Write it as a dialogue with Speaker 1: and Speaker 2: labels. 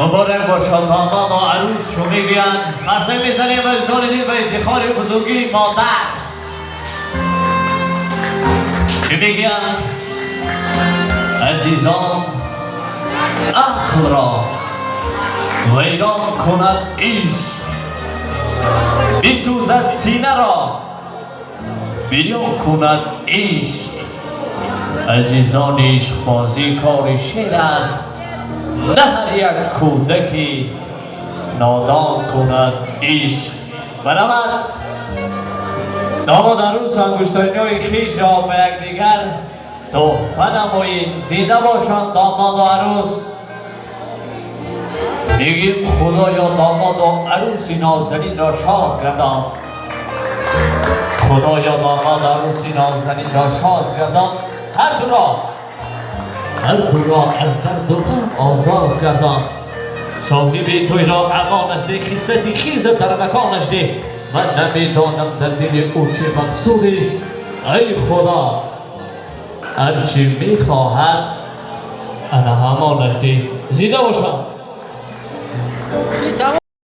Speaker 1: Муборак бошад домод ва арӯс. Чун мегӯянд, қарсак мезанем ба азизони дил ба ифтихори бузургии модар. Чӣ мегӯянд, азизон? Ақлро вайрон кунад ишқ, бисӯзад синаро, бирён кунад ишқ. Азизон, ишқбозӣ кори шер аст, на ҳар як кӯдаки нодон кунад ишқ. Барамад, домод, арӯс, ангуштаринои хешро ба якдигар тӯҳфа намоед. Зинда бошанд домоду арӯс. Мегӯем, Худоё, домоду арӯси нозанинро шод гардон. Худоё, домоду арӯси нозанинро шод гардон, ҳар дуро аз дарду ғам озод гардон. Соҳиби тӯйро амонаш деҳ, хислати хизр дар маконаш деҳ. Ман намедонам, дар дили ӯ чӣ мақсудест. Ай Худо, ҳарчи мехоҳад, ана ҳамонаш деҳ. Зинда бошам.
Speaker 2: Тамом.